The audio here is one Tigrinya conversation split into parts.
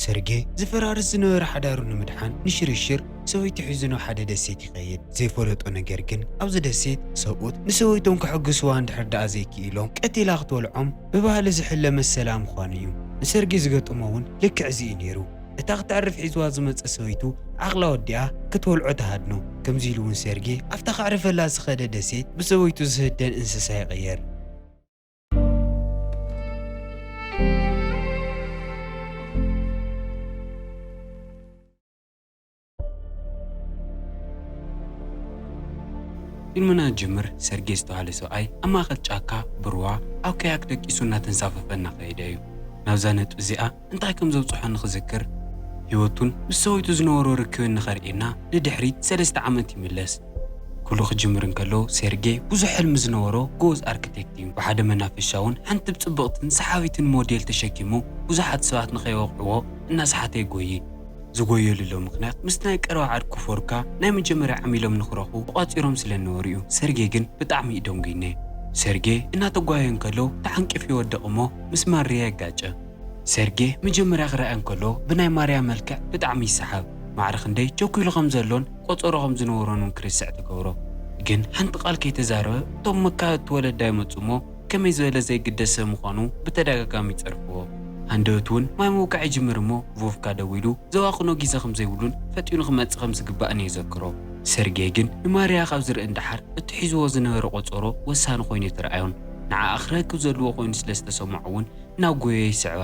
ሰርጌ ዝፈራርስ ዝነበረ ሓዳሩ ንምድሓን ንሽርሽር ሰበይቱ ሒዙ ናብ ሓደ ደሴት ይኸይድ። ዘይፈለጦ ነገር ግን ኣብዚ ደሴት ሰብኡት ንሰበይቶም ከሐግስዋ እንድሕር ደኣ ዘይክኢሎም ቀቲላ ክትወልዖም ብባህሊ ዝሕለ መሰላ ምዃኑ እዩ። ንሰርጌ ዝገጠሞ እውን ልክዕ እዚ እዩ ነይሩ። እታ ክተዕርፍ ሒዝዋ ዝመጸ ሰበይቱ ዓቕላ ወዲኣ ክትወልዖ ትሃድኖ። ከምዚ ኢሉ እውን ሰርጌ ኣብታ ከዕርፈላ ዝኸደ ደሴት ብሰበይቱ ዝህደን እንስሳ ይቕየር። ፊልምና ጅምር ሰርጌ ዝተባህለ ሰብኣይ ኣብ ማእኸል ጫካ ብርዋ ኣብ ከያክ ደቂሱ እናተንሳፈፈ እናኸየደ እዩ። ናብዛ ነጥቢ እዚኣ እንታይ ከም ዘብፅሖ ንኽዝክር ህይወቱን ምስ ሰበይቱ ዝነበሮ ርክብን ንኸርእየና ንድሕሪት ሰለስተ ዓመት ይምለስ። ኩሉ ክጅምር እንከሎ ሴርጌ ብዙሕ ሕልሚ ዝነበሮ ጎበዝ ኣርክቴክት እዩ። ብሓደ መናፈሻ እውን ሓንቲ ብፅብቕትን ሰሓቢትን ሞዴል ተሸኪሙ ብዙሓት ሰባት ንኸይወቕዕዎ እናሰሓተ ይጎዪ። ዝጎየሉ ኣሎ ምኽንያት ምስ ናይ ቀረባ ዓርኩ ፎርካ ናይ መጀመርያ ዓሚሎም ንኽረኽቡ ተቋፂሮም ስለ ዝነበሩ እዩ። ሰርጌ ግን ብጣዕሚ እዩ ደንጉይነ። ሰርጌ እናተጓየ እንከሎ ተዓንቂፉ ይወድቕ እሞ ምስ ማርያ ይጋጨ። ሰርጌ መጀመርያ ክረኣ እንከሎ ብናይ ማርያ መልክዕ ብጣዕሚ ይሰሓብ። ማዕረ ክንደይ ቸኲሉ ከም ዘሎን ቆጸሮ ከም ዝነበሮን እውን ክርስዕ ትገብሮ። ግን ሓንቲ ቃል ከይተዛረበ እቶም መካየድቲ ወለዳ ይመጹ እሞ ከመይ ዝበለ ዘይግደስ ሰብ ምዃኑ ብተደጋጋሚ ይጸርፍዎ። ሃንደበት እውን ማይ ምውቃዕ ይጅምር እሞ ቮቭካ ደዊሉ ዘባኽኖ ግዜ ከም ዘይብሉን ፈጢኑ ክመጽእ ከም ዝግባእን የዘክሮ። ሰርጌ ግን ንማርያ ካብ ዝርኢ ንደሓር እቲ ሒዝዎ ዝነበረ ቆጸሮ ወሳኒ ኮይኑ ኣይተረኣዮን። ንዓኣ ክረክብ ዘለዎ ኮይኑ ስለ ዝተሰምዖ እውን ናብ ጎየ ይስዕባ።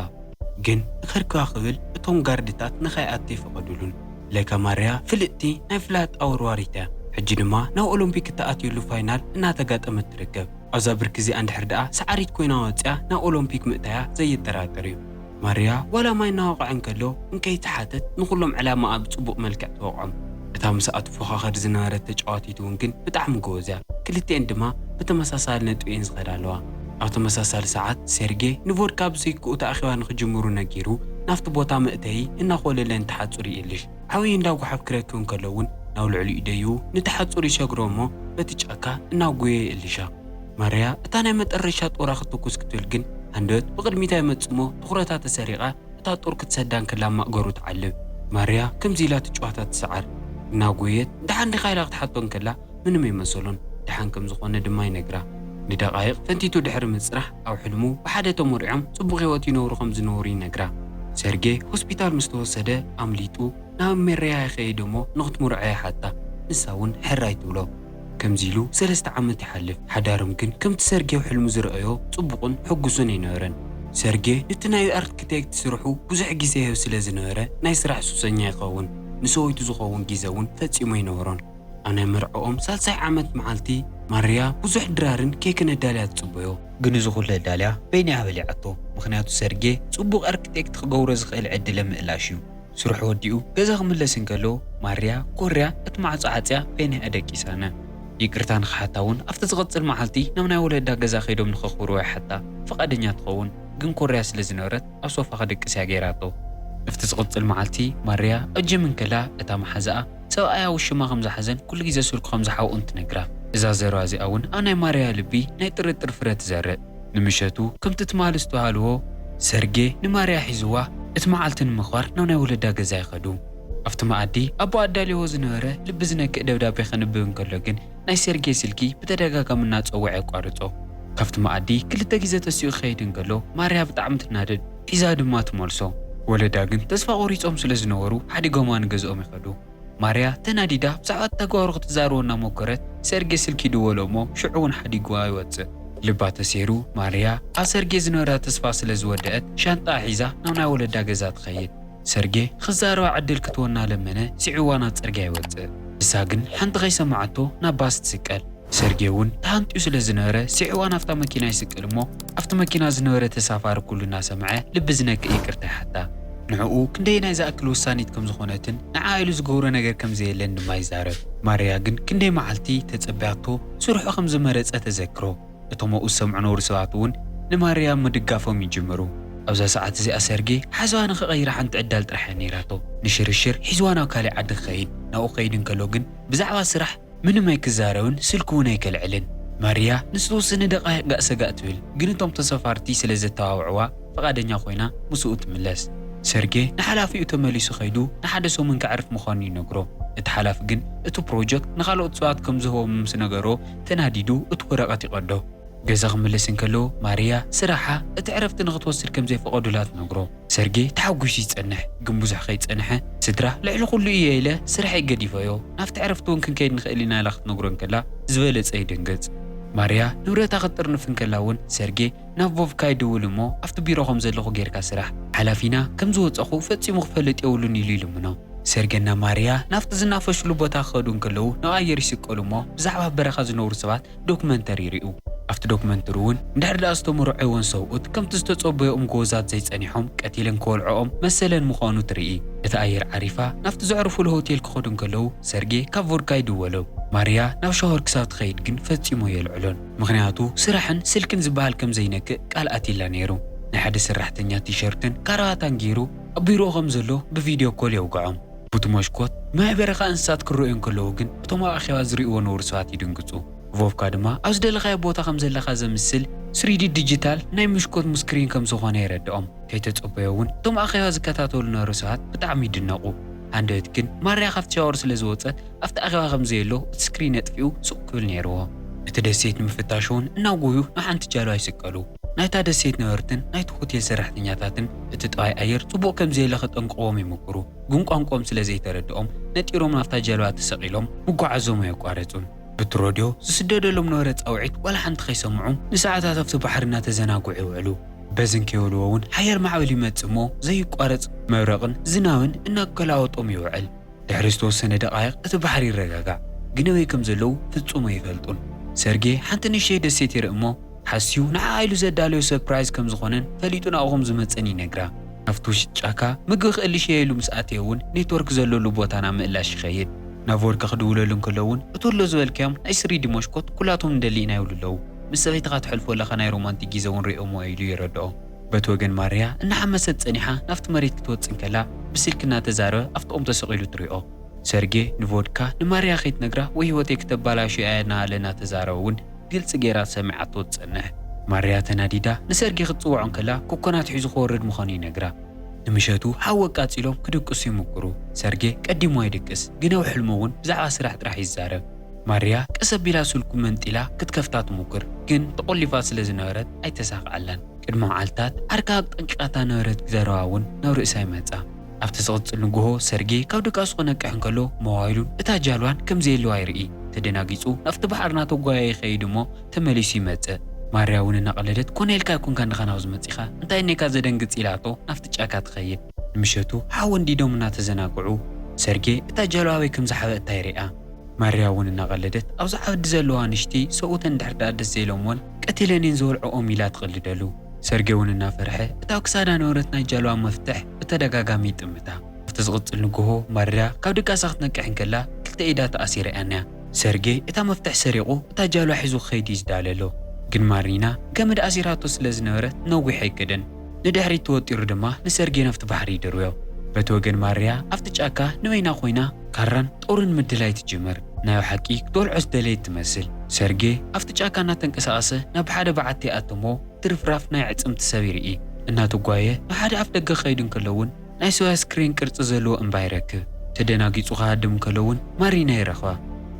ግን ንኸርክባ ክብል እቶም ጋርድታት ንኸይኣቱ ኣይፈቐዱሉን። ለካ ማርያ ፍልጥቲ ናይ ፍላጥ ኣወርዋሪት እያ። ሕጂ ድማ ናብ ኦሎምፒክ እትኣትየሉ ፋይናል እናተጋጠመት ትርከብ። ኣብዛ ብርኪ እዚኣ እንድሕር ደኣ ሰዓሪት ኮይና ወፂኣ ናብ ኦሎምፒክ ምእታያ ዘየጠራጥር እዩ። ማርያ ዋላ ማይ እናወቕዐ እንከሎ እንከይተሓተት ንኹሎም ዕላማኣ ብፅቡቕ መልክዕ ትወቕዖም። እታ ምስኣ ትፎኻኸር ዝነበረት ተጫዋቲት እውን ግን ብጣዕሚ ጎበዝ እያ። ክልቲኤን ድማ ብተመሳሳሊ ነጥቢ እየን ዝኸዳ ኣለዋ። ኣብ ተመሳሳሊ ሰዓት ሴርጌ ንቮድካ ብዘይክኡ ተኣኺባ ንኽጅምሩ ነጊሩ ናብቲ ቦታ መእተዪ እናኾለለ ንተሓጹር ይእልሽ። ዓብዪ እንዳ ጓሓፍ ክረክብ እንከሎ እውን ናብ ልዕሊኡ ደይቡ ንተሓጹር ይሸግሮ እሞ በቲ ጫካ እናጎየ ይእልሻ። ማርያ እታ ናይ መጠረሻ ጦራ ክትትኩስ ክትብል ግን ሃንደበት ብቕድሚታ ይመጽእ እሞ ትኹረታ ተሰሪቓ እታ ጦር ክትሰዳ እንከላ ማእገሩ ትዓልብ። ማርያ ከምዚ ኢላ ትጭዋታ ትስዓር። እናጎየት ደሓን ዲኻ ኢላ ክትሓቶ እንከላ ምንም ኣይመሰሎን። ደሓን ከም ዝኾነ ድማ ይነግራ። ንደቓይቕ ፈንቲቱ ድሕሪ ምጽናሕ ኣብ ሕልሙ ብሓደ ተመርዕዮም ጽቡቕ ህይወት ይነብሩ ከም ዝነበሩ ይነግራ። ሰርጌ ሆስፒታል ምስ ተወሰደ ኣምሊጡ ናብ መርያ ይኸይድ እሞ ንኽትምርዖ ይሓታ። ንሳ እውን ሕራይ ትብሎ። ከምዚ ኢሉ ሰለስተ ዓመት ይሓልፍ። ሓዳሮም ግን ከምቲ ሰርጌ ኣብ ሕልሙ ዝረኣዮ ጽቡቕን ሕጉስን ኣይነበረን። ሰርጌ ነቲ ናይ ኣርክቴክት ስርሑ ብዙሕ ግዜ ይህብ ስለ ዝነበረ ናይ ስራሕ ሱሰኛ ይኸውን። ንሰበይቱ ዝኸውን ግዜ እውን ፈጺሙ ኣይነበሮን። ኣብ ናይ መርዕኦም ሳልሳይ ዓመት መዓልቲ ማርያ ብዙሕ ድራርን ኬክን ኣዳልያ ትጽበዮ። ግን እዚ ኩሉ ኣዳልያ በይና እያ በሊዓቶ። ምኽንያቱ ሰርጌ ጽቡቕ ኣርክቴክት ክገብሮ ዝኽእል ዕድል ኣብ ምእላሽ እዩ። ስርሑ ወዲኡ ገዛ ክምለስ እንከሎ ማርያ ኮርያ እቲ ማዕጾ ዓጽያ በይና እያ ደቂሳነ። ይቅርታ ንኽሓታ እውን ኣብቲ ዝቕጽል መዓልቲ ናብ ናይ ወለዳ ገዛ ከይዶም ንኸኽብርዎ ይሓታ። ፍቓደኛ ትኸውን ግን ኮርያ ስለ ዝነበረት ኣብ ሶፋ ክድቅስ እያ ገይራቶ። ኣብቲ ዝቕጽል መዓልቲ ማርያ ኣብ ጅም እንከላ እታ መሓዛኣ ሰብኣያ ውሽማ ከም ዝሓዘን ኩሉ ግዜ ስልኩ ከም ዝሓብኦን ትነግራ። እዛ ዘረባ እዚኣ እውን ኣብ ናይ ማርያ ልቢ ናይ ጥርጥር ፍረ ትዘርእ። ንምሸቱ ከምቲ ትማሊ ዝተባህልዎ ሰርጌ ንማርያ ሒዝዋ እቲ መዓልቲ ንምኽባር ናብ ናይ ወለዳ ገዛ ይኸዱ። ኣብቲ መኣዲ ኣቦ ኣዳልዎ ዝነበረ ልቢ ዝነክእ ደብዳቤ ከንብብ እንከሎ ግን ናይ ሰርጌ ስልኪ ብተደጋጋሚ እናጸውዐ የቋርጾ። ካብቲ መኣዲ ክልተ ግዜ ተሲኡ ክኸይድ እንከሎ ማርያ ብጣዕሚ ትናደድ፣ ሒዛ ድማ ትመልሶ። ወለዳ ግን ተስፋ ቆሪጾም ስለ ዝነበሩ ሓዲጎማ ንገዝኦም ይኸዱ። ማርያ ተናዲዳ ብዛዕባ እቲ ተግባሩ ክትዛረቦ እናሞከረት ሰርጌ ስልኪ ይድወሎ እሞ ሽዑ እውን ሓዲግዋ ይወጽእ። ልባ ተሰይሩ ማርያ ኣብ ሰርጌ ዝነበራ ተስፋ ስለ ዝወደአት ሻንጣኣ ሒዛ ናብ ናይ ወለዳ ገዛ ትኸይድ። ሰርጌ ክዛረባ ዕድል ክትወና ለመነ፣ ስዒዋ ናብ ጽርግያ ይወጽእ። ንሳ ግን ሓንቲ ከይሰማዓቶ ናብ ባስ ትስቀል። ሰርጌ እውን ተሃንጥዩ ስለ ዝነበረ ስዒዋ ናብታ መኪና ይስቅል እሞ ኣብቲ መኪና ዝነበረ ተሳፋሪ ኩሉ እናሰምዐ ልቢ ዝነክእ ይቅርታ ይሓታ። ንዕኡ ክንደይ ናይ ዝኣክል ወሳኒት ከም ዝኾነትን ንዓ ኢሉ ዝገብሮ ነገር ከም ዘየለን ድማ ይዛረብ። ማርያ ግን ክንደይ መዓልቲ ተጸቢያቶ ስርሑ ከም ዝመረጸ ተዘክሮ። እቶም ኣብኡ ዝሰምዑ ነበሩ ሰባት እውን ንማርያ ምድጋፎም ይጅምሩ። ኣብዛ ሰዓት እዚኣ ሰርጌ ሓሳባ ንኽቐይራ ሓንቲ ዕዳል ጥራሕ እያ ነይራቶ። ንሽርሽር ሒዝዋ ናብ ካሊእ ዓዲ ክኸይድ ናብኡ ክኸይድ እንከሎ ግን ብዛዕባ ስራሕ ምንም ኣይክዛረብን ስልኪ እውን ኣይከልዕልን። ማርያ ንዝተወሰነ ደቃይቕ ጋእ ሰጋእ ትብል፣ ግን እቶም ተሳፈርቲ ስለ ዘተባብዕዋ ፍቓደኛ ኮይና ምስኡ ትምለስ። ሰርጌ ንሓላፊኡ ተመሊሱ ከይዱ ንሓደ ሰሙን ከዕርፍ ምዃኑ ይነግሮ። እቲ ሓላፊ ግን እቲ ፕሮጀክት ንኻልኦት ሰባት ከም ዝህቦም ምስ ነገሮ ተናዲዱ እቲ ወረቐት ይቐዶ። ገዛ ክምለስ እንከሎ ማርያ ስራሓ እቲ ዕረፍቲ ንኽትወስድ ከም ዘይፈቐዱላ ትነግሮ። ሰርጌ ተሓጒሱ ይጸንሕ፣ ግን ብዙሕ ከይጸንሐ ስድራ ልዕሊ ኩሉ እየ ኢለ ስራሐይ ገዲፈዮ ናብቲ ዕረፍቲ እውን ክንከይድ ንኽእል ኢና ኢላ ክትነግሮ እንከላ ዝበለጸ ይድንግጽ። ማርያ ንብረታ ክትጥርንፍ እንከላ እውን ሰርጌ ናብ ቮቭካ ይድውል እሞ ኣብቲ ቢሮ ከም ዘለኹ ጌርካ ስራሕ፣ ሓላፊና ከም ዝወጸኹ ፈጺሙ ክፈልጥ የብሉን ኢሉ ይልምኖ። ሰርጌና ማርያ ናብቲ ዝናፈሽሉ ቦታ ክኸዱ እንከለዉ ናብ ኣየር ይስቀሉ እሞ ብዛዕባ በረኻ ዝነብሩ ሰባት ዶክመንተሪ ይርእዩ። ኣብቲ ዶክመንተሪ እውን እንድሕር ደኣ ዝተመርዐወን ሰብኡት ከምቲ ዝተጸበዮኦም ጎበዛት ዘይጸኒሖም ቀቲለን ክወልዕኦም መሰለን ምዃኑ ትርኢ። እቲ ኣየር ዓሪፋ ናብቲ ዘዕርፉሉ ሆቴል ክኸዱ እንከለዉ ሰርጌ ካብ ቮድካ ይድወሎ። ማርያ ናብ ሻወር ክሳብ ትኸይድ ግን ፈጺሙ የልዕሎን። ምኽንያቱ ስራሕን ስልክን ዝበሃል ከም ዘይነክእ ቃል ኣትይላ ነይሩ። ናይ ሓደ ሰራሕተኛ ቲሸርትን ካራባታን ገይሩ ኣብ ቢሮኡ ከም ዘሎ ብቪድዮ ኮል የውግዖም። ቡቲ ሞሽኮት ማይ በረኻ እንስሳት ክረኣዩ እንከለዉ ግን እቶም ኣብ ኣኼባ ዝርእይዎ ነውሪ ሰባት ይድንግጹ። ቮቭካ ድማ ኣብ ዝደለኻዮ ቦታ ከም ዘለኻ ዘምስል ስሪዲ ዲጂታል ናይ ምሽኮት ሙስክሪን ከም ዝኾነ የረድኦም። ከይተጸበዮ እውን እቶም ኣኼባ ዝከታተሉ ነውሪ ሰባት ብጣዕሚ ይድነቑ። ሃንደበት ግን ማርያ ካብቲ ሻወር ስለ ዝወጸት ኣብቲ ኣኼባ ከም ዘየሎ እቲ ስክሪን ኣጥፊኡ ሱቕ ክብል ነይርዎ። እቲ ደሴት ንምፍታሽ እውን እናጎዩ ንሓንቲ ጃልባ ይስቀሉ። ናይታ ደሴት ነበርትን ናይቲ ሆቴል ሰራሕተኛታትን እቲ ጠባይ ኣየር ጽቡቕ ከም ዘየለ ከጠንቅቕዎም ይምክሩ። ግን ቋንቋኦም ስለ ዘይተረድኦም ነጢሮም ናብታ ጃልባ ተሰቒሎም ምጉዓዞም ኣየቋረጹን። ብቲ ሮድዮ ዝስደደሎም ነበረ ጻውዒት ዋላ ሓንቲ ከይሰምዑ ንሰዓታት ኣብቲ ባሕሪ እናተዘናግዑ ይውዕሉ። በዝን ከይበልዎ እውን ሓያል ማዕበል ይመጽእ እሞ ዘይቋረጽ መብረቕን ዝናብን እናገላወጦም ይውዕል። ድሕሪ ዝተወሰነ ደቓይቕ እቲ ባሕሪ ይረጋጋዕ። ግን ኣበይ ከም ዘለዉ ፍጹም ኣይፈልጡን። ሰርጌ ሓንቲ ንእሽተይ ደሴት ይርኢ እሞ ሓስዩ ንዓኣ ኢሉ ዘዳለዮ ሰርፕራይዝ ከም ዝኾነን ፈሊጡ ናብኡ ከም ዝመጸን ይነግራ። ናብቲ ውሽጢ ጫካ ምግቢ ክእልሽ እየ ኢሉ ምስ ኣተየ እውን ኔትወርክ ዘለሉ ቦታ ናብ ምእላሽ ይኸይድ። ናብ ቮድካ ክድውለሉ እንከሎ እውን እቲ ኣሎ ዝበልካዮም ናይ ስሪዲ ሞሽኮት ኩላቶም ንደሊ ኢና ይብሉ ኣለዉ። ምስ ሰበይትኻ ትሕልፎ ኣለኻ ናይ ሮማንቲክ ግዜ እውን ርእዮሞ ኢሉ ይረድኦ። በቲ ወገን ማርያ እናሓመሰት ጸኒሓ ናብቲ መሬት ክትወጽእ እንከላ ብስልኪ እናተዛረበ ኣብቲ ኦም ተሰቒሉ ትሪኦ። ሰርጌ ንቮድካ ንማርያ ከይትነግራ ወይ ህይወተይ ክተባላሽያ እያ እናበለ እናተዛረበ እውን ግልጺ ገይራ ሰሚዓቶ ትጸንሕ። ማርያ ተናዲዳ ንሰርጌ ክትጽውዖ እንከላ ኮኮናት ሒዙ ክወርድ ምዃኑ ይነግራ። ንምሸቱ ሓዊ ኣቃጺሎም ክድቅሱ ይምክሩ። ሰርጌ ቀዲሙ ኣይድቅስ፣ ግን ኣብ ሕልሙ እውን ብዛዕባ ስራሕ ጥራሕ ይዛረብ። ማርያ ቀስ ኣቢላ ስልኩ መንጢላ ክትከፍታ ትሙክር፣ ግን ተቖሊፋ ስለ ዝነበረት ኣይተሳኽዓላን። ቅድሚ መዓልታት ዓርካ ኣጠንቂቓታ ነበረት ዘረባ እውን ናብ ርእሳ ይመጻ። ኣብቲ ዝቕጽል ንግሆ ሰርጌ ካብ ድቃሱ ክነቅሕ እንከሎ ሞባይሉን እታ ጃልባን ከም ዘየለዋ ይርኢ። ተደናጊጹ ናብቲ ባሕሪ እናተጓየ ይኸይድ እሞ ተመሊሱ ይመጽእ። ማርያ እውን እናቐለደት ኮነ ኢልካ ኣይኮንካን ዲኻ ናብዚ መጺኻ? እንታይ እኒካ ዘደንግጽ? ኢላቶ ናብቲ ጫካ ትኸይድ። ንምሸቱ ሓዊ ኣንዲዶም እናተዘናግዑ ሰርጌ እታ ጃልባ ኣበይ ከም ዝሓበአታ ይሪኣ። ማርያ እውን እናቐለደት ኣብዛ ዓዲ ዘለዋ ንሽቲ ሰብኡተን እንድሕር ደኣ ደስ ዘይሎምወን ቀቲለን እየን ዝወልዕኦም ኢላ ትቕልደሉ። ሰርጌ እውን እናፈርሐ እታ ኣብ ክሳዳ ነበረት ናይ ጃልባ መፍትሕ ብተደጋጋሚ ይጥምታ። ኣብቲ ዝቕጽል ንግሆ ማርያ ካብ ድቃሳ ክትነቅሕ እንከላ ክልተ ኢዳ ተኣሲራ እያ እኒኣ። ሰርጌ እታ መፍትሕ ሰሪቑ እታ ጃልባ ሒዙ ክኸይድ እዩ ዝዳለ ኣሎ። ግን ማሪና ገመድ ኣሲራቶ ስለ ዝነበረት ነዊሕ ኣይከደን። ንድሕሪት ተወጢሩ ድማ ንሰርጌ ናብቲ ባሕሪ ይድርብዮ። በቲ ወገን ማርያ ኣብቲ ጫካ ንበይና ኮይና ካራን ጦርን ምድላይ ትጅምር። ናይ ብሓቂ ክትወልዖ ዝደለየት ትመስል። ሰርጌ ኣብቲ ጫካ እናተንቀሳቐሰ ናብ ሓደ በዓቲ ይኣቱ እሞ ትርፍራፍ ናይ ኣዕጽምቲ ሰብ ይርኢ። እናተጓየ ንሓደ ኣፍ ደገ ክኸይድ እንከሎ እውን ናይ ሰብኣዊ ስክሪን ቅርጺ ዘለዎ እምባ ይረክብ። ተደናጊጹ ክሃድም እንከሎ እውን ማሪና ይረኽባ።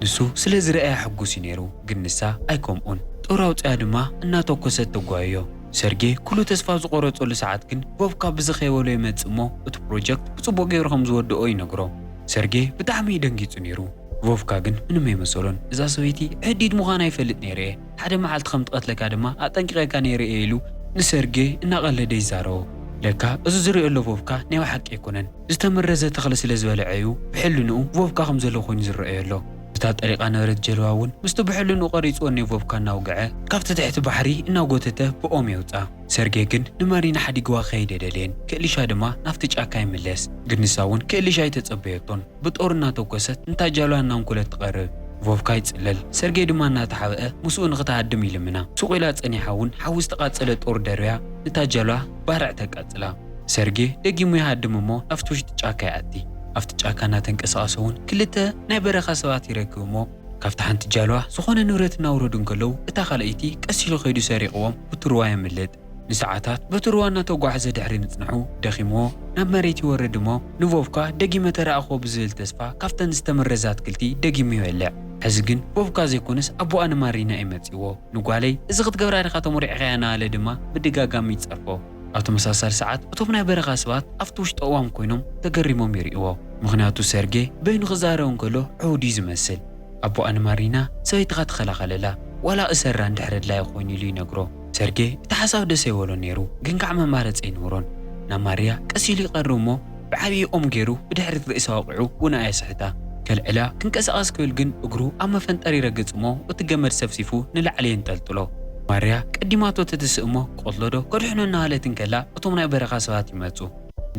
ንሱ ስለ ዝረኣያ ሕጉስ እዩ ነይሩ፣ ግን ንሳ ኣይከምኡን። ጦር ኣውጺኣ ድማ እናተኮሰት ተጓየዮ። ሰርጌ ኩሉ ተስፋ ኣብ ዝቖረጸሉ ሰዓት ግን ቮቭካ ብዝኽ የበሎ ይመጽእ እሞ እቲ ፕሮጀክት ብጽቡቕ ገይሩ ከም ዝወድኦ ይነግሮ። ሰርጌ ብጣዕሚ እዩ ደንጊጹ ነይሩ። ቮቭካ ግን ምንም ኣይመሰሎን። እዛ ሰበይቲ ዕዲት ምዃና ይፈልጥ ነይረ እየ። ሓደ መዓልቲ ከም ትቐትለካ ድማ ኣጠንቂቐካ ነይረ እየ ኢሉ ንሰርጌ እናቐለደ ይዛረቦ። ለካ እዚ ዝሪኦ ኣሎ ቮቭካ ናይ ብሓቂ ኣይኮነን። ዝተመረዘ ተኽሊ ስለ ዝበልዐ እዩ ብሕልንኡ ቮቭካ ከም ዘሎ ኮይኑ ዝረኣዮ ኣሎ። እታ ጠሊቓ ነበረት ጀልባ እውን ምስቲ ብሕልንኡ ቀሪጽዎ እኒኦ ቮቭካ እናውግዐ ካብቲ ትሕቲ ባሕሪ እናጎተተ ብኦም የውጻ። ሰርጌ ግን ንማሪና ሓዲግዋ ክኸይድ የደልየን። ክእልሻ ድማ ናብቲ ጫካ ይምለስ። ግን ንሳ እውን ክእልሻ ኣይተጸበየቶን። ብጦር እናተኮሰት ንታ ጃልባ እናንኮለት ትቐርብ። ቮቭካ ይጽለል። ሰርጌ ድማ እናተሓብአ ምስኡ ንኽትሃድም ይልምና። ሱቕ ኢላ ጸኒሓ እውን ሓዊ ዝተቓጸለ ጦር ደርብያ ንታ ጃልባ ባርዕ ተቃጽላ። ሰርጌ ደጊሙ ይሃድም እሞ ናብቲ ውሽጢ ጫካ ይኣቲ። ኣብቲ ጫካ እናተንቀሳቐሰ እውን ክልተ ናይ በረኻ ሰባት ይረክብ እሞ ካብቲ ሓንቲ ጃልባ ዝኾነ ንብረት እናውረዱ እንከለዉ እታ ካልኣይቲ ቀስ ኢሉ ከይዱ ሰሪቕዎም ብትርዋ የምልጥ። ንሰዓታት በቲ ሩባ እናተጓዕዘ ድሕሪ ምጽንሑ ደኺምዎ ናብ መሬት ይወርድ እሞ፣ ንቮቭካ ደጊመ ተረኣኽዎ ብዝብል ተስፋ ካብተን ዝተመረዛ ኣትክልቲ ደጊሙ ይበልዕ። ሕዚ ግን ቮቭካ ዘይኮነስ ኣቦኣ ንማሪና እዩ መጺዎ። "ንጓለይ፣ እዚ ክትገብራ ዲኻ ተመሪዕኻያ?" እናበለ ድማ ብድጋጋሚ ይጸርፎ። ኣብ ተመሳሳሊ ሰዓት እቶም ናይ በረኻ ሰባት ኣብቲ ውሽጢ ኣእዋም ኮይኖም ተገሪሞም ይርእይዎ። ምኽንያቱ ሰርጌ በይኑ ክዛረብ እንከሎ ዕዉድ እዩ ዝመስል። ኣቦኣ ንማሪና፣ "ሰበይትኻ ተኸላኸለላ፣ ዋላ እሰራ እንድሕር ኣድላዪ ኮይኑ" ኢሉ ይነግሮ። ሰርጌ እቲ ሓሳብ ደስ ኣይበሎን ነይሩ፣ ግን ከዓ መማረፂ ኣይነበሮን። ናብ ማርያ ቀስ ኢሉ ይቐርብ እሞ ብዓብዪ ኦም ገይሩ ብድሕሪት ርእሳ ወቒዑ ውንኣ የስሕታ። ከልዕላ ክንቀሳቐስ ክብል ግን እግሩ ኣብ መፈንጠር ይረግጽ እሞ እቲ ገመድ ሰፍሲፉ ንላዕሊ የንጠልጥሎ። ማርያ ቀዲማቶ ትትስእ እሞ ክቐትሎ ዶ ከድሕኖ እናበለት እንከላ እቶም ናይ በረኻ ሰባት ይመጹ።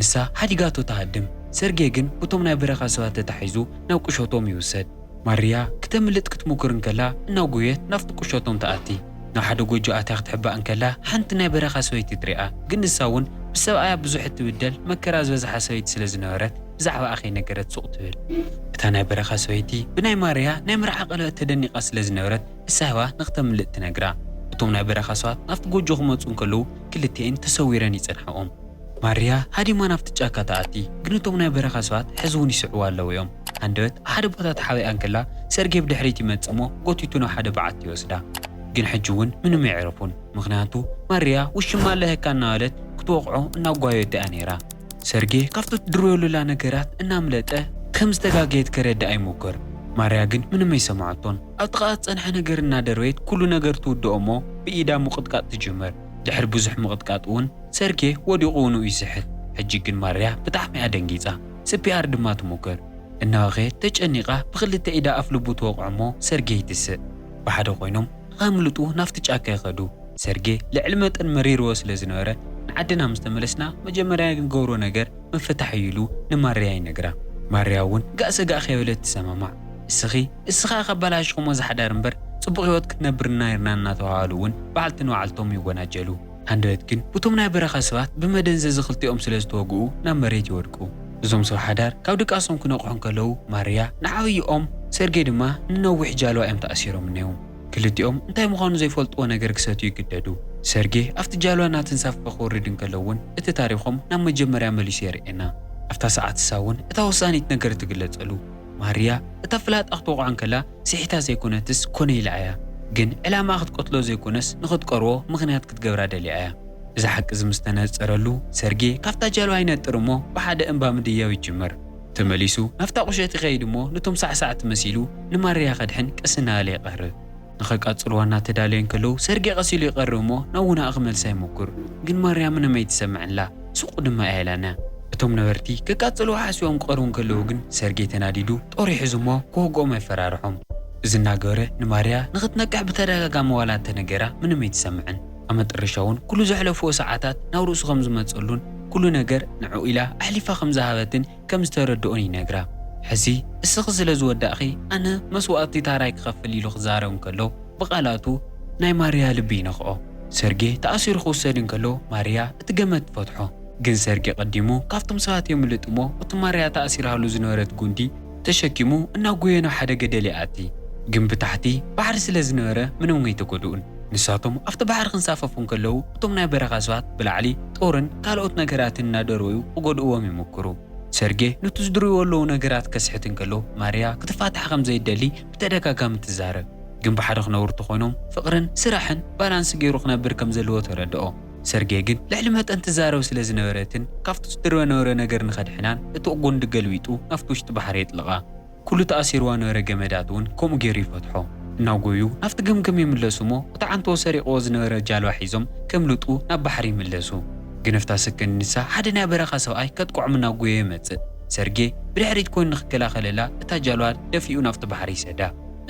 ንሳ ሓዲጋቶ ትሃድም። ሰርጌ ግን ብቶም ናይ በረኻ ሰባት ተታሒዙ ናብ ቁሸቶም ይውሰድ። ማርያ ክተምልጥ ክትሙክር እንከላ እናጎየት ናብቲ ቁሸቶም ትኣቲ። ናብ ሓደ ጎጆ ኣትያ ክትሕባእ እንከላ ሓንቲ ናይ በረኻ ሰበይቲ ትሪኣ። ግን ንሳ እውን ብሰብኣያ ብዙሕ እትብደል መከራ ዝበዝሓ ሰበይቲ ስለ ዝነበረት ብዛዕባኣ ከይነገረት ሱቕ ትብል። እታ ናይ በረኻ ሰበይቲ ብናይ ማርያ ናይ መርዓ ቀለበት ተደኒቓ ስለ ዝነበረት ንሳ ህባ ንክተምልጥ ትነግራ። እቶም ናይ በረኻ ሰባት ናብቲ ጎጆ ክመጹ እንከለዉ ክልቲኤን ተሰዊረን ይጸንሕኦም። ማርያ ሃዲማ ናብቲ ጫካ ትኣቲ፣ ግን እቶም ናይ በረኻ ሰባት ሕዚ እውን ይስዕዋ ኣለዉ እዮም። ሃንደበት ኣብ ሓደ ቦታ ተሓቢኣ እንከላ ሰርጌ ብድሕሪት ይመጽእ እሞ ጎቲቱ ናብ ሓደ በዓቲ ይወስዳ። ግን ሕጂ እውን ምንም ኣየዕረፉን፣ ምኽንያቱ ማርያ ውሽማ ኣለሀካ እናበለት ክትወቕዖ እናጓየት እያ ነይራ። ሰርጌ ካብቲ ትድርበሉላ ነገራት እናምለጠ ከም ዝተጋገየት ከረድኣ ይሙክር። ማርያ ግን ምንም ኣይሰማዓቶን። ኣብ ጥቓኣ ዝጸንሐ ነገር እናደርበየት ኩሉ ነገር ትውድኦ እሞ ብኢዳ ምቕጥቃጥ ትጅምር። ድሕሪ ብዙሕ ምቕጥቃጥ እውን ሰርጌ ወዲቑ ውንኡ ይስሕት። ሕጂ ግን ማርያ ብጣዕሚ እያ ደንጊጻ። ሲ ፒ ኣር ድማ ትሙክር። እናበኸየት ተጨኒቓ ብኽልተ ኢዳ ኣፍ ልቡ ትወቕዖ እሞ ሰርጌ ይትስእ። ብሓደ ኮይኖም ንኸምልጡ ናብቲ ጫካ ይኸዱ። ሰርጌ ልዕሊ መጠን መሪርዎ ስለ ዝነበረ፣ "ንዓድና ምስ ተመለስና መጀመርያ ንገብሮ ነገር መፈታሒ" ኢሉ ንማርያ ይነግራ። ማርያ እውን ጋእ ሰጋእ ከይበለት ትሰማማዕ። "እስኺ፣ እስኻ ካባላሽኹሞ ዝሓዳር እምበር ጽቡቕ ህይወት ክትነብር ናይርና" እናተባሃሉ እውን በዓልቲ ንባዕልቶም ይወናጀሉ። ሃንደበት ግን ብቶም ናይ በረኻ ሰባት ብመደንዘዚ ክልቲኦም ስለ ዝተወግኡ ናብ መሬት ይወድቁ። እዞም ሰብ ሓዳር ካብ ድቃሶም ክነቕሑ እንከለዉ ማርያ ንዓብይኦም ሰርጌ ድማ ንነዊሕ ጃልባ እዮም ተኣሲሮም እኔዉ። ክልቲኦም እንታይ ምዃኑ ዘይፈልጥዎ ነገር ክሰትዩ ይግደዱ። ሰርጌ ኣብቲ ጃልባ እናተንሳፈፈ ክወርድ እንከሎ እውን እቲ ታሪኾም ናብ መጀመርያ መሊሱ የርእየና። ኣብታ ሰዓት እሳ እውን እታ ወሳኒት ነገር ትግለጸሉ። ማርያ እታ ፍላጣ ክትወቕዖ እንከላ ስሒታ ዘይኮነትስ ኮነ ኢላ እያ። ግን ዕላማኣ ክትቀትሎ ዘይኮነስ ንኽትቀርቦ ምኽንያት ክትገብራ ደልያ እያ። እዚ ሓቂ እዚ ምስ ተነጸረሉ ሰርጌ ካብታ ጃልባ ይነጥር እሞ ብሓደ እምባ ምድያብ ይጅምር። ተመሊሱ ናብታ ቁሸት ይኸይድ እሞ ነቶም ሳዕሳዕቲ መሲሉ ንማርያ ከድሕን ቀስ እናበለ ይቐርብ። ንኸቃጽልዋ እናተዳለየ እንከለዉ ሰርጌ ቀስ ኢሉ ይቐርብ እሞ ናብ ውናኣ ክመልሳ ይሙኩር። ግን ማርያ ምንም ኣይትሰምዕንላ። ሱቕ ድማ እያ ኢላና። እቶም ነበርቲ ከቃጽልዋ ሓሲቦም ክቐርቡ እንከለዉ ግን ሰርጌ ተናዲዱ ጦር ይሕዝ እሞ ክወግኦም የፈራርሖም። እዚ እናገበረ ንማርያ ንኽትነቅሕ ብተደጋጋሚ ዋላ እንተነገራ ምንም ኣይትሰምዕን። ኣብ መጠረሻ እውን ኩሉ ዘሕለፍዎ ሰዓታት ናብ ርእሱ ከም ዝመጸሉን ኩሉ ነገር ንዕኡ ኢላ ኣሕሊፋ ከም ዝሃበትን ከም ዝተረድኦን ይነግራ። ሕዚ እስኺ ስለ ዝወዳእኺ ኣነ መስዋእቲ ታራይ ክኸፍል ኢሉ ክዛረብ እንከሎ ብቓላቱ ናይ ማርያ ልቢ ይነኽኦ። ሰርጌ ተኣሲሩ ክውሰድ እንከሎ ማርያ እቲ ገመድ ትፈትሖ። ግን ሰርጌ ቀዲሙ ካብቶም ሰባት የምልጥ እሞ እቲ ማርያ ተኣሲራሉ ዝነበረት ጉንዲ ተሸኪሙ እናጎየ ናብ ሓደ ገደል ይኣቲ። ግን ብታሕቲ ባሕሪ ስለ ዝነበረ ምንም ኣይተጎድኡን። ንሳቶም ኣብቲ ባሕሪ ክንሳፈፉ እንከለዉ እቶም ናይ በረኻ ሰባት ብላዕሊ ጦርን ካልኦት ነገራትን እናደርበዩ ክጎድእዎም ይምክሩ። ሰርጌ ነቲ ዝድርብዎ ኣለዉ ነገራት ከስሕት እንከሎ ማርያ ክትፋታሕ ከም ዘይደሊ ብተደጋጋሚ ትዛረብ። ግን ብሓደ ክነብሩ ተኾይኖም ፍቕርን ስራሕን ባላንስ ገይሩ ክነብር ከም ዘለዎ ተረድኦ። ሰርጌ ግን ልዕሊ መጠን ትዛረብ ስለ ዝነበረትን ካብቲ ዝድርበ ነበረ ነገር ንኸድሕናን እቲ ጎንዲ ገልቢጡ ናብቲ ውሽጢ ባሕሪ የጥልቓ። ኩሉ ተኣሲርዋ ነበረ ገመዳት እውን ከምኡ ገይሩ ይፈትሖ። እናጎዩ ናብቲ ገምገም ይምለሱ እሞ እቲ ዓንቶ ሰሪቕዎ ዝነበረ ጃልባ ሒዞም ከምልጡ ናብ ባሕሪ ይምለሱ። ግን ኣብታ ሰከንድ ንሳ ሓደ ናይ በረኻ ሰብኣይ ከጥቅዖም እናጎየ ይመጽእ። ሰርጌ ብድሕሪት ኮይኑ ንኽከላኸለላ እታ ጃልባ ደፊኡ ናብቲ ባሕሪ ይሰዳ።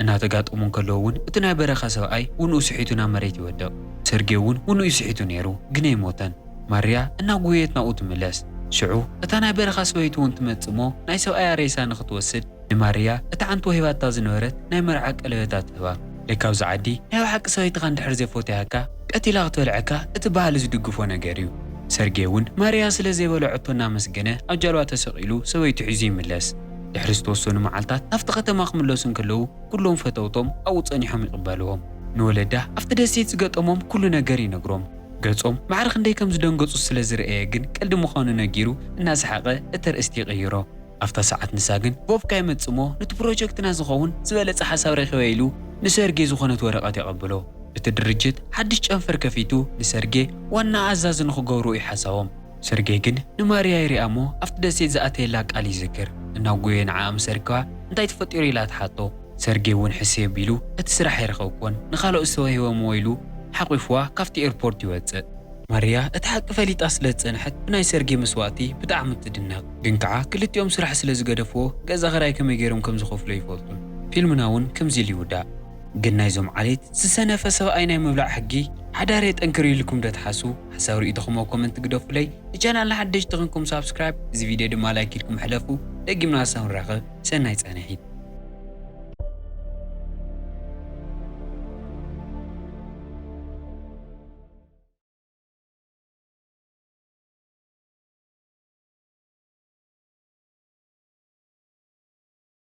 እናተጋጠሙ እንከለዉ እውን እቲ ናይ በረኻ ሰብኣይ ውንኡ ስሒቱ ናብ መሬት ይወድቕ። ሰርጌ እውን ውንኡ ስሒቱ ነይሩ፣ ግን ኣይሞተን። ማርያ እናጎየት ናብኡ ትምለስ። ሽዑ እታ ናይ በረኻ ሰበይቲ እውን ትመጽእ እሞ ናይ ሰብኣያ ሬሳ ንኽትወስድ ንማርያ እታ ዓንቶ ሂባታ ዝነበረት ናይ መርዓ ቀለበታ ትህባ። ለካ ኣብዚ ዓዲ ናይ ብሓቂ ሰበይትኻ እንድሕር ዘይፈትያካ ቀቲላ ክትበልዐካ እቲ ባህሊ ዝድግፎ ነገር እዩ። ሰርጌ እውን ማርያ ስለ ዘይበልዐቶ እናመስገነ ኣብ ጃልባ ተሰቒሉ ሰበይቱ ሒዙ ይምለስ። ድሕሪ ዝተወሰኑ መዓልታት ናብቲ ከተማ ክምለሱ እንከለዉ ኩሎም ፈተውቶም ኣብኡ ጸኒሖም ይቕበልዎም። ንወለዳ ኣብቲ ደሴት ዝገጠሞም ኩሉ ነገር ይነግሮም። ገጾም ማዕረ ክንደይ ከም ዝደንገጹ ስለ ዝረኣየ ግን ቀልዲ ምዃኑ ነጊሩ እናሰሓቐ እቲ ኣርእስቲ ይቕይሮ። ኣብታ ሰዓት ንሳ ግን ቦብ ከይመጽእ እሞ ነቲ ፕሮጀክትና ዝኸውን ዝበለጸ ሓሳብ ረኺበ ኢሉ ንሰርጌ ዝኾነት ወረቐት የቐብሎ። እቲ ድርጅት ሓድሽ ጨንፈር ከፊቱ ንሰርጌ ዋና ኣዛዚ ንኽገብሮ እዩ ሓሳቦም። ሰርጌ ግን ንማርያ ይሪኣ እሞ ኣብቲ ደሴት ዝኣተየላ ቃል ይዝክር። እናጎየ ንዓኣ ምስ ኣርከባ እንታይ ተፈጢሩ ኢላ ትሓቶ። ሰርጌ እውን ሕስይ ኣቢሉ እቲ ስራሕ ኣይረኸብኩዎን ንኻልኦት ዝተዋሂቦምዎ ኢሉ ሓቒፍዋ ካብቲ ኤርፖርት ይወጽእ። ማርያ እቲ ሓቂ ፈሊጣ ስለ ዝጸንሐት ብናይ ሰርጌ መስዋእቲ ብጣዕሚ ትድነቕ። ግን ከዓ ክልቲኦም ስራሕ ስለ ዝገደፍዎ ገዛ ኽራይ ከመይ ገይሮም ከም ዝኸፍሎ ይፈልጡን። ፊልምና እውን ከምዚ ኢሉ ይውዳእ። ግን ናይዞም ዓሌት ዝሰነፈ ሰብኣይ ናይ ምብላዕ ሕጊ ሓዳር የጠንክር ኢልኩም ዶ ትሓስቡ? ሓሳብ ርእይቶኹም ኣብ ኮመንት ግደፉለይ። ንቻናልና ሓደሽቲ ኾንኩም ሳብስክራይብ፣ እዚ ቪድዮ ድማ ላይክ ኢልኩም ሕለፉ። ደጊምና ክሳብ ንራኸብ ሰናይ ጻንሒት።